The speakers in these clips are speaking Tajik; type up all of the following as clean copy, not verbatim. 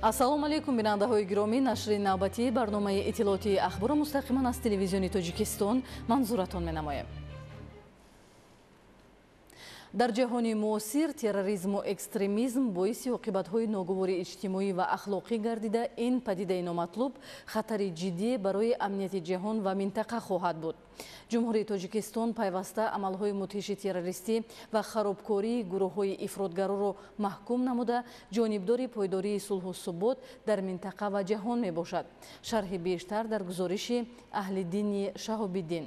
Ассалому алайкум, бинандаҳои гиромӣ. Нашри навбатии барномаи иттилоотии ахборро мустақиман аз телевизиони Тоҷикистон манзуратон менамоем. Дар ҷаҳони муосир терроризму экстремизм боиси оқибатҳои ногувори иҷтимоӣ ва ахлоқӣ гардида, ин падидаи номатлуб хатари ҷиддие барои амнияти ҷаҳон ва минтақа хоҳад буд. Ҷумҳурии Тоҷикистон пайваста амалҳои мудҳиши террористӣ ва харобкории гурӯҳҳои ифротгароро маҳкум намуда, ҷонибдори пойдории сулҳу субот дар минтақа ва ҷаҳон мебошад. Шарҳи бештар дар гузориши Аҳлиддини Шаҳобиддин.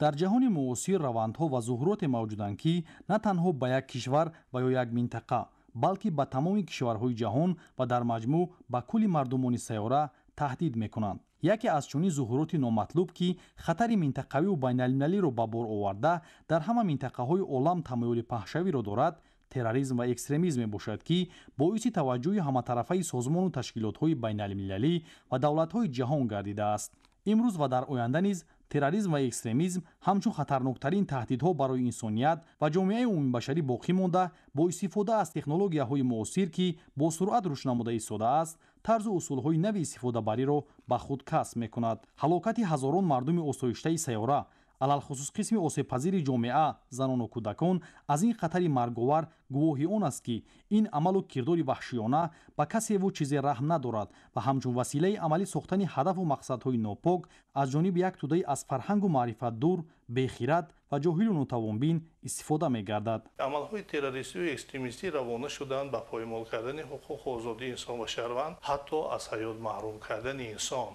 Дар ҷаҳони муосир равандҳо ва зуҳуроте мавҷуданд, ки на танҳо ба як кишвар ва ё як минтақа, балки ба тамоми кишварҳои ҷаҳон ва дар маҷмӯъ ба кулли мардумони сайёра таҳдид мекунанд. Яке аз чунин зуҳуроти номатлуб, ки хатари минтақавиву байналмилалиро ба бор оварда, дар ҳама минтақаҳои олам тамоюли паҳншавиро дорад, терроризм ва экстремизм мебошад, ки боиси таваҷҷӯҳи ҳаматарафаи созмону ташкилотҳои байналмилалӣ ва давлатҳои ҷаҳон гардидааст. Имрӯз ва дар оянда низ терроризм ва экстремизм ҳамчун хатарноктарин таҳдидҳо барои инсоният ва ҷомеаи умумибашарӣ боқӣ монда, бо истифода аз технологияҳои муосир, ки бо суръат рушд намуда истодааст, тарзу усулҳои нави истифодабариро ба худ касб мекунад. Ҳалокати ҳазорон мардуми осоиштаи сайёра, алалхусус қисми осебпазири ҷомеа, занону кӯдакон, аз ин хатари марговар гувоҳи он аст, ки ин амалу кирдори ваҳшиёна ба касеву чизе раҳм надорад ва ҳамчун василаи амалӣ сохтани ҳадафу мақсадҳои нопок аз ҷониби як тӯдаи аз фарҳангу маърифат дур, бехират ва ҷоҳилу нотавонбин истифода мегардад. Амалҳои террористию экстремистӣ равона шуданд ба поймол кардани ҳуқуқу озодии инсон ва шаҳрванд, ҳатто аз ҳаёт маҳрум кардани инсон,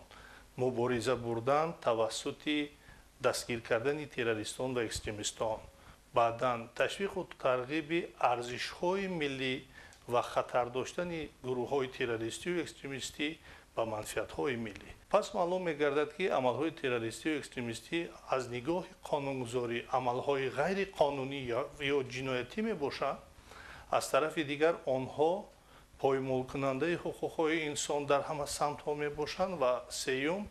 мубориза бурдан тавассути дастгир кардани террористон ва экстремистон, баъдан ташвиқу тарғиби арзишҳои миллӣ ва хатар доштани гурӯҳҳои террористию экстремистӣ ба манфиатҳои миллӣ. Пас маълум мегардад, ки амалҳои террористию экстремистӣ аз нигоҳи қонунгузорӣ амалҳои ғайриқонунӣ ё ҷиноятӣ мебошанд. Аз тарафи дигар, онҳо поймолкунандаи ҳуқуқҳои инсон дар ҳама самтҳо мебошанд ва сеюм,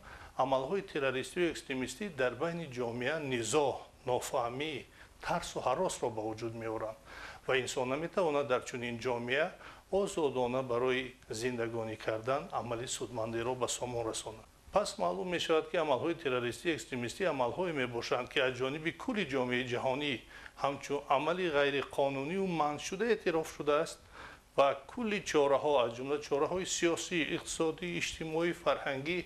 амалҳои террористию экстремистӣ дар байни ҷомеа низоъ, нофаҳмӣ, тарсу ҳаросро ба вуҷуд меоранд ва инсон наметавонад дар чунин ҷомеа озодона барои зиндагонӣ кардан амали судмандиро ба сомон расонад. Пас маълум мешавад, ки амалҳои террористию экстремистӣ амалҳое мебошанд, ки аз ҷониби кулли ҷомеаи ҷаҳонӣ ҳамчун амали ғайриқонунию манъшуда эътироф шудааст ва кулли чораҳо, аз ҷумла чораҳои сиёсӣ, иқтисодӣ, иҷтимоӣ, фарҳангӣ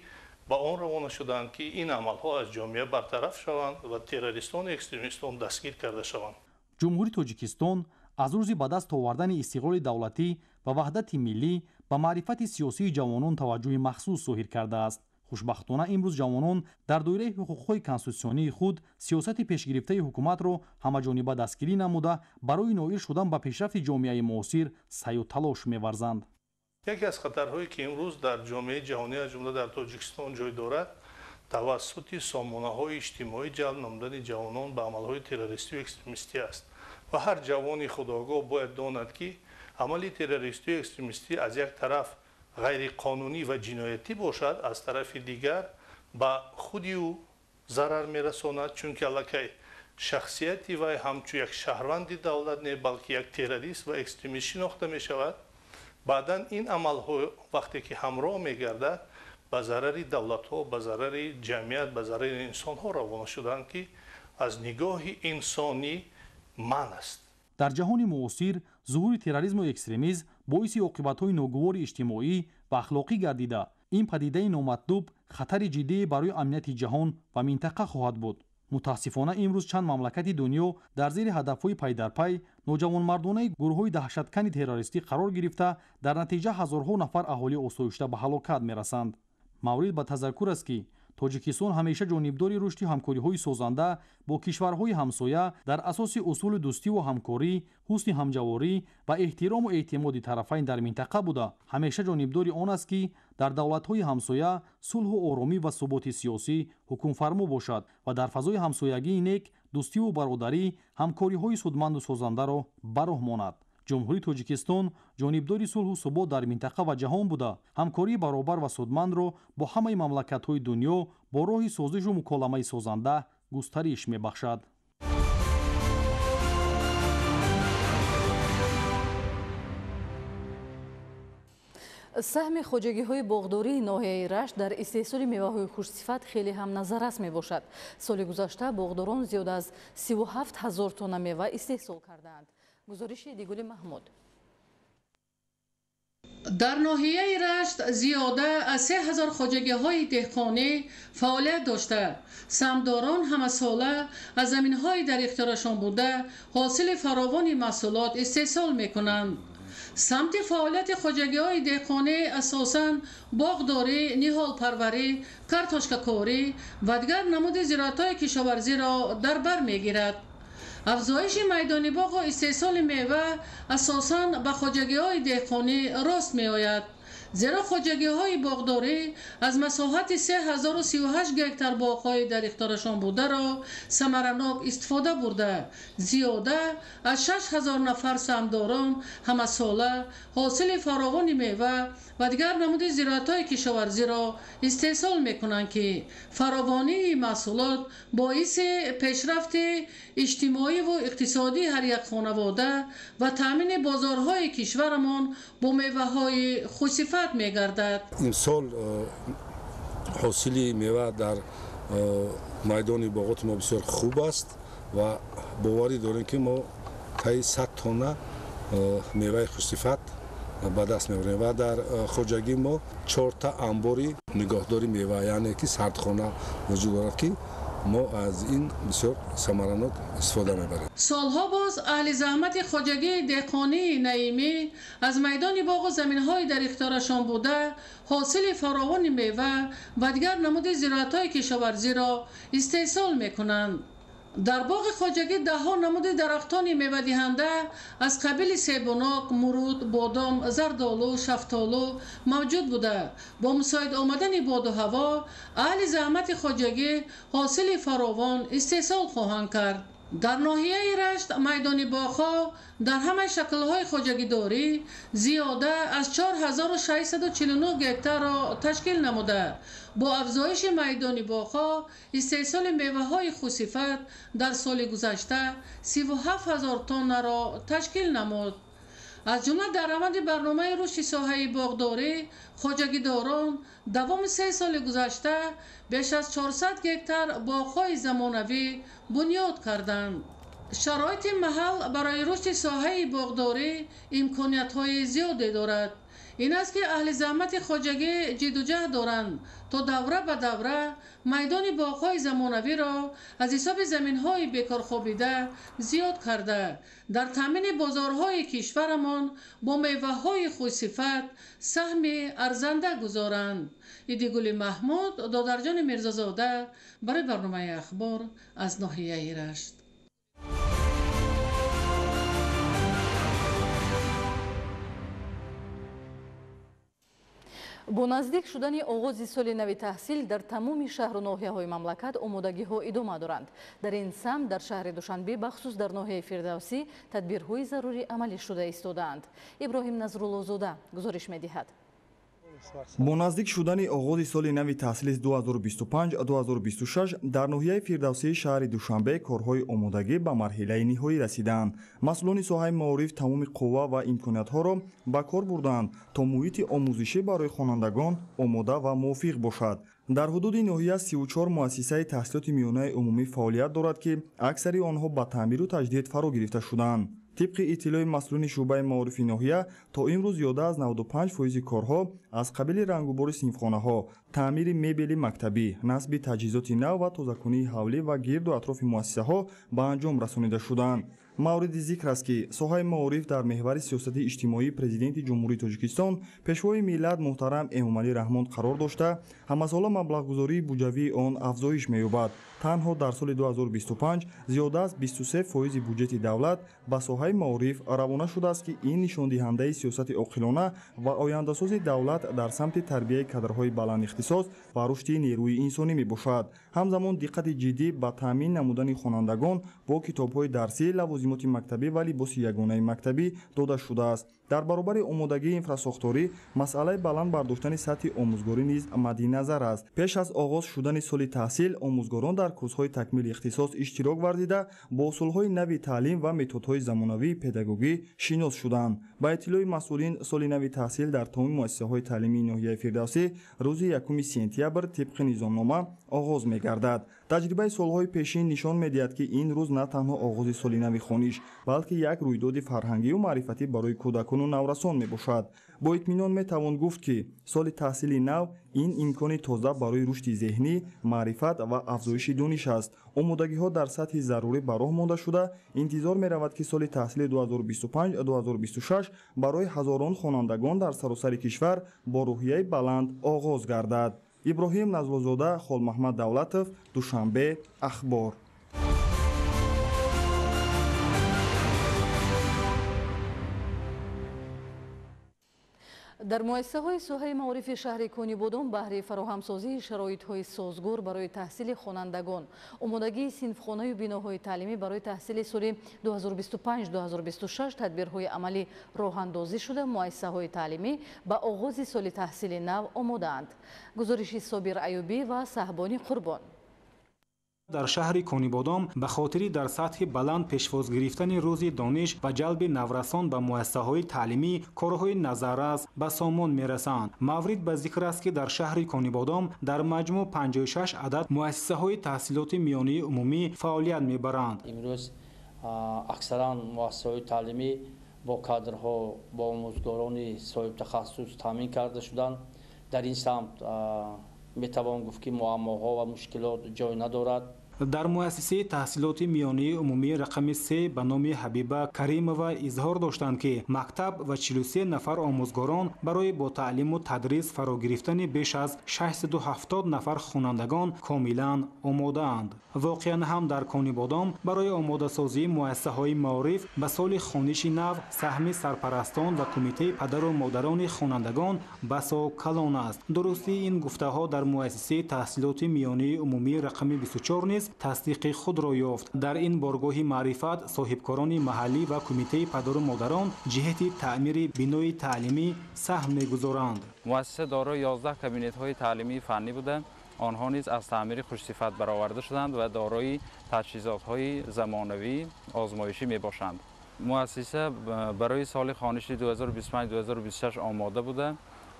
ба он равона шуданд, ки ин амалҳо аз ҷомеа бартараф шаванд ва террористону экстремистон дастгир карда шаванд. Ҷумҳурии Тоҷикистон аз рӯзи ба даст овардани истиқлоли давлатӣ ва ваҳдати миллӣ ба маърифати сиёсии ҷавонон таваҷҷӯҳи махсус зоҳир кардааст. Хушбахтона, имрӯз ҷавонон дар доираи ҳуқуқҳои конститутсионии худ сиёсати пешгирифтаи ҳукуматро ҳамаҷониба дастгирӣ намуда, барои ноил шудан ба пешрафти ҷомеаи муосир саъю талош меварзанд. Яке аз хатарҳое, ки имрӯз дар ҷомеаи ҷаҳонӣ, аз ҷумла дар Тоҷикистон ҷой дорад, тавассути сомонаҳои иҷтимоӣ ҷалб намудани ҷавонон ба амалҳои террористию экстремистӣ аст ва ҳар ҷавони худогоҳ бояд донад, ки амали террористию экстремистӣ аз як тараф ғайриқонунӣ ва ҷиноятӣ бошад, аз тарафи дигар ба худи ӯ зарар мерасонад, чунки аллакай шахсияти вай ҳамчун як шаҳрванди давлат не, балки як террорист ва экстремист шинохта мешавад. Баъдан ин амалҳо вақте ки ҳамроҳ мегардад, ба зарари давлатҳо, ба зарари ҷамъият, ба зарари инсонҳо равона шуданд, ки аз нигоҳи инсонӣ манъ аст. Дар ҷаҳони муосир зуҳури терроризму экстремизм боиси оқибатҳои ногувори иҷтимоӣ ва ахлоқӣ гардида, ин падидаи номатлуб хатари ҷиддие барои амнияти ҷаҳон ва минтақа хоҳад буд. Мутаассифона, имрӯз чанд мамлакати дунё дар зери ҳадафҳои пайдарпай ноҷавонмардонаи гурӯҳҳои даҳшаткани террористӣ қарор гирифта, дар натиҷа ҳазорҳо нафар аҳолии осоишта ба ҳалокат мерасанд. Маврид ба тазаккур аст, ки Тоҷикистон ҳамеша ҷонибдори рушди ҳамкориҳои созанда бо кишварҳои ҳамсоя дар асоси усули дӯстиву ҳамкорӣ, ҳусни ҳамҷаворӣ ва эҳтирому эътимоди тарафайн дар минтақа буда, ҳамеша ҷонибдори он аст, ки дар давлатҳои ҳамсоя сулҳу оромӣ ва суботи сиёсӣ ҳукмфармо бошад ва дар фазои ҳамсоягии нек, дӯстиву бародарӣ ҳамкориҳои судманду созандаро ба роҳ монад. Ҷумҳурии Тоҷикистон ҷонибдори сулҳу субот дар минтақа ва ҷаҳон буда, ҳамкории баробар ва судмандро бо ҳамаи мамлакатҳои дунё бо роҳи созишу муколамаи созанда густариш мебахшад. Саҳми хоҷагиҳои боғдории ноҳияи Рашт дар истеҳсоли меваҳои хушсифат хеле ҳам назаррас мебошад. Соли гузашта боғдорон зиёда аз 37 ҳазор тонна мева истеҳсол кардаанд. Гузориши Дигули Маҳмуд. Дар ноҳияи Рашт зиёда аз 3000 хоҷагиҳои деҳқонӣ фаъолият дошта, самдорон ҳамасола аз заминҳои дар ихтиёрашон буда ҳосили фаровони маҳсулот истеҳсол мекунанд. Самти фаъолияти хоҷагиҳои деҳқонӣ асосан боғдорӣ, ниҳолпарварӣ, картошкакорӣ ва дигар намуди зироатҳои кишоварзиро дар бар мегирад. Афзоиши майдони боғу истеҳсоли мева асосан ба хоҷагиҳои деҳқонӣ рост меояд, зеро хоҷагиҳои боғдорӣ аз масоҳати 3038 гектар боғҳои дар ихтиёрашон бударо самаранок истифода бурда, зиёда аз 6000 нафар саҳмдорон ҳамасола ҳосили фаровони мева ва дигар намуди зироатҳои кишоварзиро истеҳсол мекунанд, ки фаровонии маҳсулот боиси пешрафти иҷтимоиву иқтисодии ҳар як хонавода ва таъмини бозорҳои кишварамон бо меваҳои хушсифат мегардад. Имсол ҳосили мева дар майдони боғоти мо бисёр хуб аст ва боварӣ дорем, ки мо таи 100 тонна меваи хушсифат ба даст меорем ва дар хоҷагии мо 4та анбори нигоҳдори мева, яъне ки сардхона вуҷуд дорад, ки мо аз ин бисёр самаранок истифода мебарем. Солҳо боз аҳли заҳмати хоҷагии деҳқонии Наимӣ аз майдони боғу заминҳои дар ихтиёрашон буда ҳосили фаровони мева ва дигар намуди зироатҳои кишоварзиро истеҳсол мекунанд. Дар боғи хоҷагӣ даҳҳо намуди дарахтони мевадиҳанда аз қабили себунок, муруд, бодом, зардолу, шафтолу мавҷуд буда, бо мусоид омадани боду ҳаво аҳли заҳмати хоҷагӣ ҳосили фаровон истеҳсол хоҳанд кард. Дар ноҳияи Рашт майдони боғҳо дар ҳамаи шаклҳои хоҷагидорӣ зиёда аз 4649 гектарро ташкил намуда, бо афзоиши майдони боғҳо истеҳсоли меваҳои хушсифат дар соли гузашта 37 ҳазор тоннаро ташкил намуд. Аз ҷумла дар раванди барномаи рушди соҳаи боғдорӣ хоҷагидорон давоми 3 соли гузашта беш аз 400 гектар боғҳои замонавӣ бунёд карданд. Шароити маҳал барои рушди соҳаи боғдорӣ имкониятҳои зиёде дорад. Ин аст, ки аҳли заҳмати хоҷагӣ ҷидду ҷаҳд доранд, то давра ба давра майдони боғҳои замонавиро аз ҳисоби заминҳои бекорхобида зиёд карда, дар таъмини бозорҳои кишварамон бо меваҳои хушсифат саҳми арзанда гузоранд. Идигули Маҳмуд, Додарҷони Мирзозода барои барномаи Ахбор аз ноҳияи Рашт. Бо наздик шудани оғози соли нави таҳсил дар тамоми шаҳру ноҳияҳои мамлакат омодагиҳо идома доранд. Дар ин самт дар шаҳри Душанбе, бахусус дар ноҳияи Фирдавсӣ, тадбирҳои зарурӣ амалӣ шуда истодаанд. Иброҳим Назруллозода гузориш медиҳад. Бо наздик шудани оғози соли нави таҳсили 2025-2026 дар ноҳияи Фирдавсии шаҳри Душанбе корҳои омодагӣ ба марҳилаи ниҳоӣ расидаанд. Масъулони соҳаи маориф тамоми қувва ва имкониятҳоро ба кор бурдаанд, то муҳити омӯзишӣ барои хонандагон омода ва мувофиқ бошад. Дар ҳудуди ноҳия 34 муассисаи таҳсилоти миёнаи умумӣ фаъолият дорад, ки аксари онҳо ба таъмиру таҷдид фаро гирифта шудаанд. Тибқи иттилои масъулини шӯъбаи маорифи ноҳия, то имрӯз зиёда аз 95% корҳо аз қабили рангубори синфхонаҳо, таъмири мебели мактабӣ, насби таҷҳизоти нав ва тозакунии ҳавлӣ ва гирду атрофи муассисаҳо ба анҷом расонида шудаанд. Мавриди зикр аст, ки соҳаи маориф дар меҳвари сиёсати иҷтимоии Президенти Ҷумҳурии Тоҷикистон, Пешвои миллат муҳтарам Эмомалӣ Раҳмон қарор дошта, ҳамасола маблағгузории буҷавии он афзоиш меёбад. Танҳо дар соли 2025 зиёда аз 23% буҷети давлат ба соҳаи маориф равона шудааст, ки ин нишондиҳандаи сиёсати оқилона ва ояндасози давлат дар самти тарбияи кадрҳои баландихтисос ва рушди нерӯи инсонӣ мебошад. Ҳамзамон диққати ҷиддӣ ба таъмин намудани хонандагон бо китобҳои дарсӣ, лавозимоти мактабӣ ва либоси ягонаи мактабӣ дода шудааст. Дар баробари омодагии инфрасохторӣ масъалаи баланд бардоштани сатҳи омӯзгорӣ низ мадди назар аст. Пеш аз оғоз шудани соли таҳсил омӯзгорон дар курсҳои такмили ихтисос иштирок варзида, бо усулҳои нави таълим ва методҳои замонавии педагогӣ шинос шуданд. Ба иттилои масъулин, соли нави таҳсил дар тамоми муассисаҳои таълимии ноҳияи Фирдавсӣ рӯзи 1 сентябр тибқи низомнома оғоз мегардад. Таҷрибаи солҳои пешин нишон медиҳад, ки ин рӯз на танҳо оғози соли нави хониш, балки як рӯйдоди фарҳангию маърифатӣ барои кӯдакону наврасон мебошад. Бо итминон метавон гуфт, ки соли таҳсили нав ин имкони тоза барои рушди зеҳнӣ, маърифат ва афзоиши дониш аст. Омодагиҳо дар сатҳи зарурӣ ба роҳ монда шуда, интизор меравад, ки соли таҳсили 2025-2026 барои ҳазорон хонандагон дар саросари кишвар бо рӯҳияи баланд оғоз гардад. Иброҳим Назлозода, Холмаҳмад Давлатов, Душанбе, Ахбор. Дар муассисаҳои соҳаи маорифи шаҳри Конибодом баҳри фароҳамсозии шароитҳои созгор барои таҳсили хонандагон, омодагии синфхонаю биноҳои таълимӣ барои таҳсили соли 2025-2026 тадбирҳои амалӣ роҳандозӣ шуда, муассисаҳои таълимӣ ба оғози соли таҳсили нав омодаанд. Гузориши Собир Аюбӣ ва Саҳбони Қурбон. Дар шаҳри Конибодом ба хотири дар сатҳи баланд пешвоз гирифтани рӯзи дониш ва ҷалби наврасон ба муассисаҳои таълимӣ корҳои назаррас ба сомон мерасанд. Маврид ба зикр аст, ки дар шаҳри Конибодом дар маҷмӯъ 56 адад муассисаҳои таҳсилоти миёнаи умумӣ фаъолият мебаранд. Имрӯз аксаран муассисаҳои таълимӣ бо кадрҳо, бо омӯзгорони соҳибтахассус таъмин карда шуданд. Дар ин самт метавон гуфт, ки муаммоҳо ва мушкилот ҷой надорад. Дар муассисаи таҳсилоти миёнаи умумии рақами 3 ба номи Ҳабиба Каримова изҳор доштанд, ки мактаб ва 43 нафар омӯзгорон барои бо таълиму тадрис фаро гирифтани беш аз 670 нафар хонандагон комилан омодаанд. Воқеан ҳам дар Конибодом барои омодасозии муассисаҳои маориф ба соли хониши нав саҳми сарпарастон ва кумитаи падару модарони хонандагон басо калон аст. Дурустии ин гуфтаҳо дар муассисаи таҳсилоти миёнаи умумии рақами 24 низ тасдиқи худро ёфт. Дар ин боргоҳи маърифат соҳибкорони маҳаллӣ ва кумитаи падару модарон ҷиҳати таъмири бинои таълимӣ саҳм мегузоранд. Муассиса дорои 11 кабинетҳои таълимии фаннӣ буда, онҳо низ аз таъмири хушсифат бароварда шуданд ва дорои таҷҳизотҳои замонавӣ озмоишӣ мебошанд. Муассиса барои соли хониши 2025-2026 омода буда,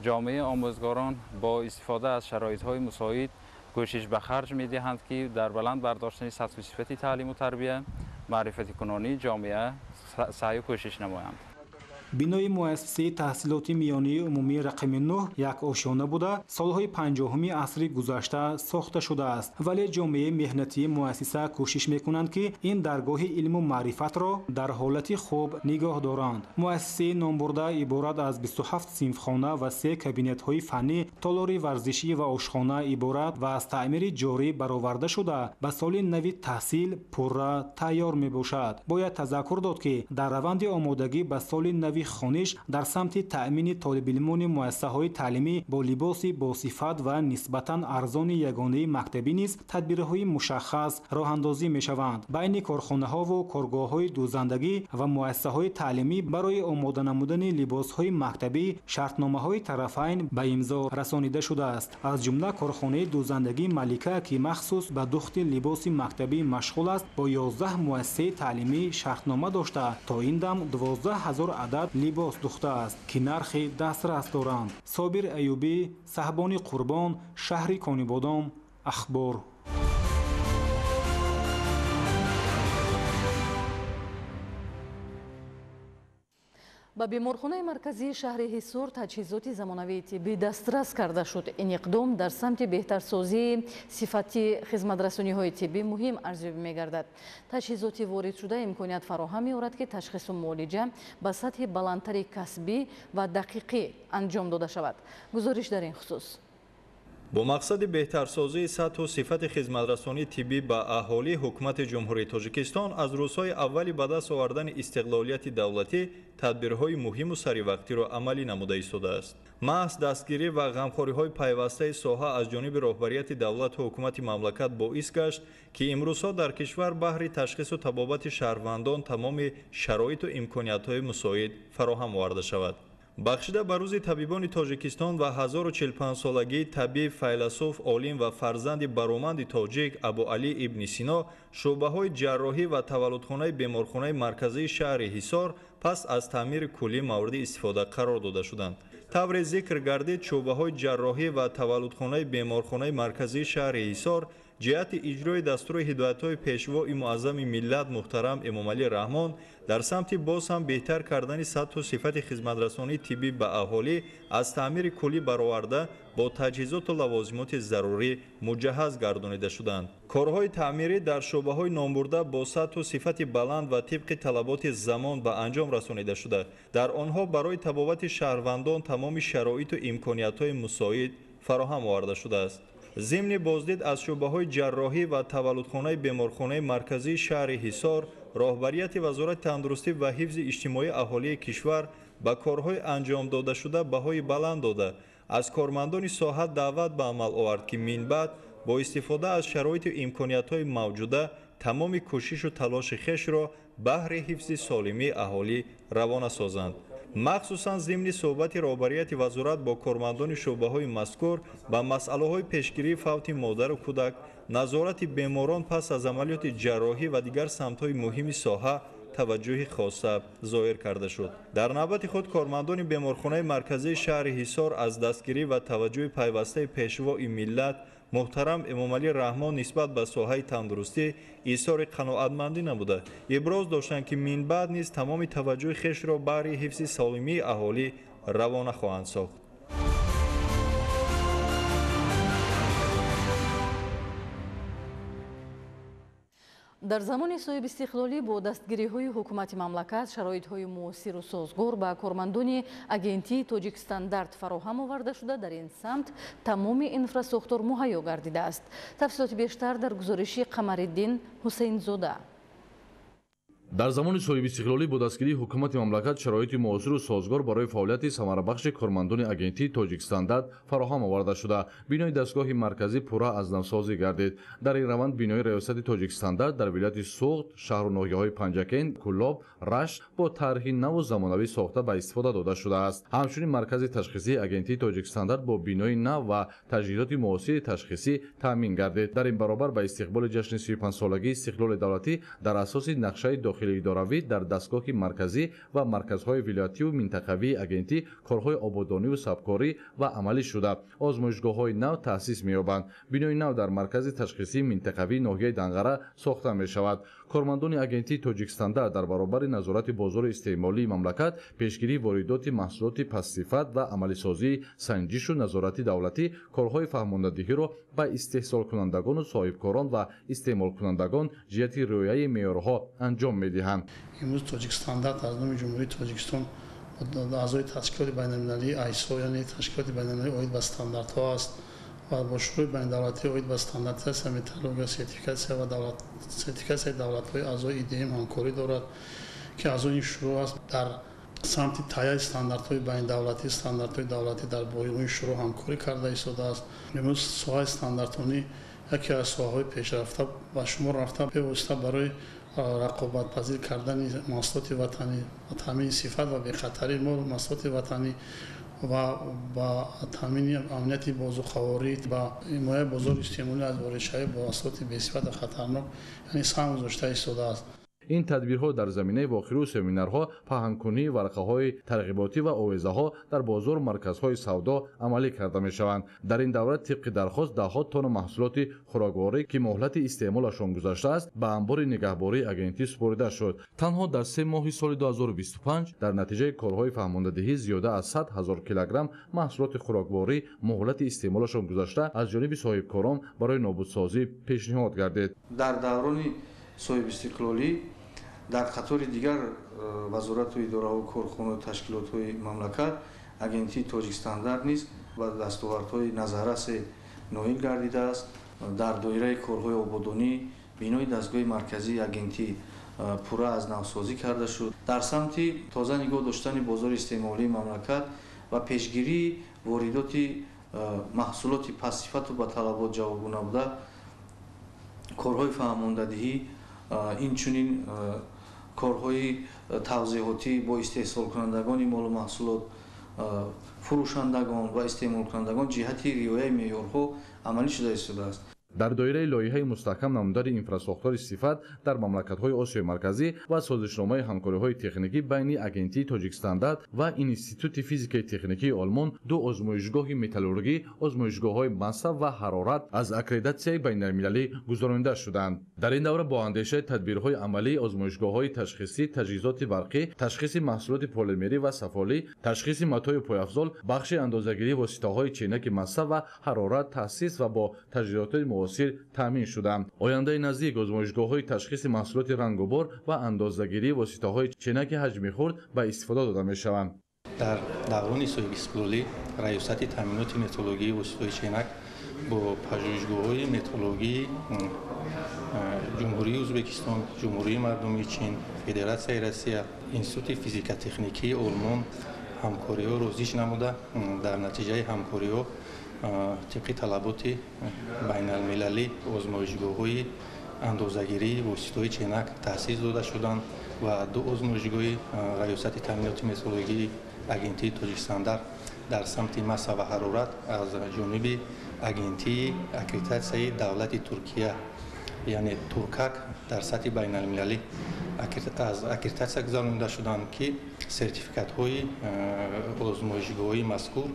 ҷомеаи омӯзгорон бо истифода аз шароитҳои мусоид кӯшиш ба харҷ медиҳанд, ки дар баланд бардоштани сатҳу сифати таълиму тарбия, маърифатикунонии ҷомеа саъю кӯшиш намоянд. Бинои муассисаи таҳсилоти миёнаи умумии рақами 9 як ошёна буда, солҳои 50-уми асри гузашта сохта шудааст. Вале ҷомеаи меҳнатии муассиса кӯшиш мекунанд, ки ин даргоҳи илму маърифатро дар ҳолати хуб нигоҳ доранд. Муассисаи номбурда иборат аз 27 синфхона ва 3 кабинетҳои фаннӣ, толори варзишӣ ва ошхона иборат ва аз таъмири ҷорӣ бароварда шуда, ба соли нави таҳсил пурра тайёр мебошад. Бояд тазаккур дод, ки дар раванди омодагӣ ба соли нави хониш дар самти таъмини толибилмони муассисаҳои таълимӣ бо либоси босифат ва нисбатан арзони ягонаи мактабӣ низ тадбирҳои мушаххас роҳандозӣ мешаванд. Байни корхонаҳову коргоҳҳои дӯзандагӣ ва муассисаҳои таълимӣ барои омода намудани либосҳои мактабӣ шартномаҳои тарафайн ба имзо расонида шудааст. Аз ҷумла корхонаи дӯзандагӣ Малика, ки махсус ба духти либоси мактабӣ машғул аст, бо 11 муассисаи таълимӣ шартнома дошта, то ин дам 12 ҳазор адад либос духтааст, ки нархи дастрас доранд. Собир Аюбӣ, Саҳбони Қурбон, шаҳри Конибодом, Ахбор. Ба беморхонаи марказии шаҳри Ҳисор таҷҳизоти замонавии тиббӣ дастрас карда шуд. Ин иқдом дар самти беҳтарсозии сифати хизматрасониҳои тиббӣ муҳим арзёбӣ мегардад. Таҷҳизоти воридшуда имконият фароҳам меорад, ки ташхису муолиҷа ба сатҳи баландтари касбӣ ва дақиқӣ анҷом дода шавад. Гузориш дар ин хусус. Бо мақсади беҳтарсозии сатҳу сифати хизматрасонии тиббӣ ба аҳолӣ, ҳукумати Ҷумҳурии Тоҷикистон аз рӯзҳои аввали ба даст овардани истиқлолияти давлатӣ тадбирҳои муҳиму саривақтиро амалӣ намуда истодааст. Маҳз дастгирӣ ва ғамхориҳои пайвастаи соҳа аз ҷониби роҳбарияти давлату ҳукумати мамлакат боис гашт, ки имрӯзҳо дар кишвар баҳри ташхису табобати шаҳрвандон тамоми шароиту имкониятҳои мусоид фароҳам оварда шавад. Бахшида ба рӯзи табибони Тоҷикистон ва 1045-солагии табиб, файласуф, олим ва фарзанди бароманди тоҷик Абуалӣ ибни Сино, шӯъбаҳои ҷарроҳӣ ва таваллудхонаи беморхонаи марказии шаҳри Ҳисор пас аз таъмири куллӣ мавриди истифода қарор дода шуданд. Тавре зикр гардид, шӯъбаҳои ҷарроҳӣ ва таваллудхонаи беморхонаи марказии шаҳри Ҳисор ҷиҳати иҷрои дастури ҳидоятҳои пешвои муаззами миллат муҳтарам Эмомалӣ Раҳмон дар самти боз ҳам беҳтар кардани сатҳу сифати хизматрасонии тиббӣ ба аҳолӣ аз таъмири куллӣ бароварда бо таҷҳизоту лавозимоти зарурӣ муҷаҳҳаз гардонида шуданд. Корҳои таъмирӣ дар шӯъбаҳои номбурда бо сатҳу сифати баланд ва тибқи талаботи замон ба анҷом расонида шуда, дар онҳо барои табобати шаҳрвандон тамоми шароиту имкониятҳои мусоид фароҳам оварда шудааст. Зимни боздид аз шӯъбаҳои ҷарроҳӣ ва таваллудхонаи беморхонаи марказии шаҳри Ҳисор, роҳбарияти Вазорати тандурустӣ ва ҳифзи иҷтимоии аҳолии кишвар ба корҳои анҷом додашуда баҳои баланд дода, аз кормандони соҳа даъват ба амал овард, ки минбаъд бо истифода аз шароиту имкониятҳои мавҷуда тамоми кӯшишу талоши хешро баҳри ҳифзи солимии аҳолӣ равона созанд. Махсусан зимни суҳбати роҳбарияти вазорат бо кормандони шӯъбаҳои мазкур ба масъалаҳои пешгирии фавти модару кӯдак, назорати беморон пас аз амалиёти ҷарроҳӣ ва дигар самтҳои муҳими соҳа таваҷҷӯҳи хоса зоҳир карда шуд. Дар навбати худ кормандони беморхонаи марказии шаҳри Ҳисор аз дастгирӣ ва таваҷҷӯҳи пайвастаи пешвои миллат муҳтарам Эмомалӣ Раҳмон нисбат ба соҳаи тандурустӣ изҳори қаноатмандӣ намуда, иброз доштанд, ки минбаъд низ тамоми таваҷҷӯҳи хешро баҳри ҳифзи солимии аҳолӣ равона хоҳанд сохт. Дар замони соҳибистиқлолӣ бо дастгириҳои ҳукумати мамлакат шароитҳои муосиру созгор ба кормандони агентии Тоҷикстандарт фароҳам оварда шуда, дар ин самт тамоми инфрасохтор муҳайё гардидааст. Тафсилоти бештар дар гузориши Қамариддин Ҳусейнзода. Дар замони соҳибистиқлолӣ бо дастгирии ҳукумати мамлакат шароити муосиру созгор барои фаъолияти самарабахши кормандони агентии Тоҷикстандарт фароҳам оварда шуда, бинои дастгоҳи марказӣ пурра аз навсозӣ гардид. Дар ин раванд бинои раёсати Тоҷикстандарт дар вилояти Суғд, шаҳру ноҳияҳои Панҷакент, Кӯлоб, Рашт бо тарҳи наву замонавӣ сохта ба истифода дода шудааст. Ҳамчунин маркази ташхисии агентии Тоҷикстандарт бо бинои нав ва таҷҳизоти муосири ташхисӣ таъмин гардид. Дар ин баробар ба истиқболи ҷашни 35-солагии истиқлоли давлатӣ дар асоси нақшаи идоравӣ дар дастгоҳи марказӣ ва марказҳои вилоятиву минтақавии агентӣ корҳои ободониву сабкорӣ ва амалӣ шуда, озмоишгоҳҳои нав таъсис меёбанд. Бинои нав дар маркази ташхисии минтақавии ноҳияи Данғара сохта мешавад. Кормандони агентии Тоҷикстандарт дар баробари назорати бозори истеъмолии мамлакат, пешгирии воридоти маҳсулоти пастсифат ва амалисозии санҷишу назорати давлатӣ корҳои фаҳмондадиҳиро ба истеҳсолкунандагону соҳибкорон ва истеъмолкунандагон ҷиҳати риояи меъёрҳо анҷом медиҳанд. Имрӯз Тоҷикстандарт аз номи Ҷумҳурии Тоҷикистон аъзои ташкилоти байналмилалии ISO, яъне ташкилоти байналмилалӣ оид ба стандартҳо аст ва бо шурӯи байналдавлатӣ оид ба стандартизатсия, металлургия, сертификатсия ва сертификатсияи давлатҳои аъзои IDM ҳамкорӣ дорад, ки аъзои ин шурӯъ аст. Дар самти таҳияи стандартҳои байналдавлатӣ, стандартҳои давлатӣ дар бо ин шурӯъ ҳамкорӣ карда истодааст. Имрӯз соҳаи стандартонӣ яке аз соҳаҳои пешрафта ба шумор рафта, бевосита барои рақобатпазир кардани маҳсулоти ватанӣ ва таъмини сифат ва бехатарии маҳсулоти ватанӣ ва ба таъмини амнияти бозуқаворӣ, ба ҳимояи бозори истеъмолӣ аз воридшавӣ бо маҳсулоти бесифат ва хатарнок, яъне саҳм гузошта истодааст. Ин тадбирҳо дар заминаи вохиру семинарҳо, паҳнкунии варақаҳои тарғиботӣ ва овезаҳо дар бозору марказҳои савдо амалӣ карда мешаванд. Дар ин давра тибқи дархост даҳҳо тонна маҳсулоти хӯрокворӣ, ки муҳлати истеъмолашон гузаштааст, ба анбори нигаҳбории агентӣ супорида шуд. Танҳо дар 3 моҳи соли 2025 дар натиҷаи корҳои фаҳмондадиҳӣ зиёда аз 100 ҳазор килограмм маҳсулоти хӯрокворӣ муҳлати истеъмолашон гузашта аз ҷониби соҳибкорон барои нобудсозӣ пешниҳод гардид. Дар даврони соҳибистиқлолӣ дар қатори дигар вазорату идораҳо, корхонаҳу ташкилотҳои мамлакат агентии Тоҷикстандарт низ ба дастовардҳои назаррасе ноил гардидааст. Дар доираи корҳои ободонӣ бинои дастгоҳи марказии агентӣ пурра аз навсозӣ карда шуд. Дар самти тоза нигоҳ доштани бозори истеъмолии мамлакат ва пешгирии воридоти маҳсулоти пастсифату ба талабот ҷавобгӯ набуда, корҳои фаҳмондадиҳӣ, инчунин корҳои тавзеҳотӣ бо истеҳсолкунандагони молу маҳсулот Фурӯшандагон ва истеъмолкунандагон ҷиҳати риояи меъёрҳо амалӣ шуда истодааст. Дар доираи лоиҳаи мустаҳкам намудани инфрасохтори сифат дар мамлакатҳои Осиёи Марказӣ ва созишномаи ҳамкориҳои техникӣ байни Агентии Тоҷикстандарт ва Институти физикаи техникии Олмон ду озмоишгоҳи металлургӣ, озмоишгоҳҳои масса ва ҳарорат аз аккредитатсияи байналмилалӣ гузаронида шуданд. Дар ин давра бо андешаи тадбирҳои амалӣ озмоишгоҳҳои ташхисӣ, таҷҳизоти барқӣ, ташхиси маҳсулоти полимерӣ ва сафолӣ, ташхиси матои пойафзол, бахши андозагирии воситаҳои ченаки масса ва ҳарорат таъсис ва бо таҷҳизоти муосир таъмин шуданд. Ояндаи наздик озмоишгоҳҳои ташхиси маҳсулоти рангубор ва андозагирии воситаҳои ченаки ҳаҷми хурд ба истифода дода мешаванд. Дар даврони соҳибистиқлолӣ Раёсати таъминоти метрологии воситаҳои ченак бо пажӯҳишгоҳҳои метрологии Ҷумҳурии Ӯзбекистон, Ҷумҳурии Мардумии Чин, Федератсияи Россия, Институти физика-техникии Олмон ҳамкориҳоро зич намуда, дар натиҷаи ҳамкориҳо тибқи талаботи байналмилалӣ озмоишгоҳҳои андозагирии воситаҳои ченак таъсис дода шуданд ва ду озмоишгоҳи Раёсати таъминоти метрологии Агентии Тоҷикстандарт дар самти масса ва ҳарорат аз ҷониби Агентии аккредитатсияи давлати Туркия, яъне Туркак, дар сатҳи байналмилалӣ аз аккредитатсия гузаронида шуданд, ки сертификатҳои озмоишгоҳҳои мазкур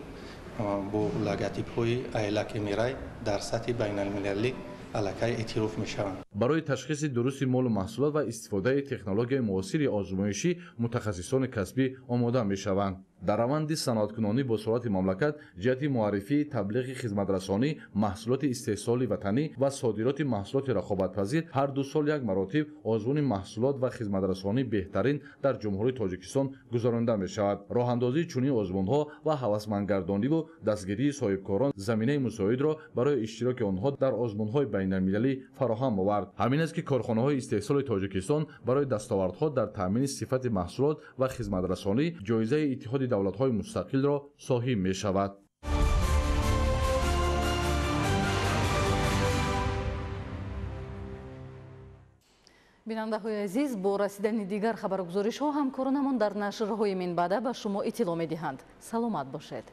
бо логотипҳои айлак Эмирай дар сатҳи байналмилалӣ аллакай эътироф мешаванд. Барои ташхиси дурусти молу маҳсулот ва истифодаи технологияи муосири озмоишӣ мутахассисони касбӣ омода мешаванд. Дар раванди саноаткунонӣ бо суръати мамлакат ҷиҳати муаррифии таблиғи хизматрасонӣ, маҳсулоти истеҳсоли ватанӣ ва содироти маҳсулоти рақобатпазир ҳар ду сол як маротиб озмуни маҳсулот ва хизматрасонӣ беҳтарин дар Ҷумҳурии Тоҷикистон гузаронида мешавад. Роҳандозии чунин озмунҳо ва ҳавасмандгардониву дастгирии соҳибкорон заминаи мусоидро барои иштироки онҳо дар озмунҳои байналмилалӣ фароҳам овард. Ҳамин аст, ки корхонаҳои истеҳсоли Тоҷикистон барои дастовардҳо дар таъмини сифати маҳсулот ва хизматрасонӣ ҷоизаи Иттиҳоди давлатҳои мустақилро соҳиб мешавад. Бинандаҳои азиз, бо расидани дигар хабаргузоришҳо ҳамкоронамон дар нашрҳои минбаъда ба шумо иттилоъ медиҳанд. Саломат бошед.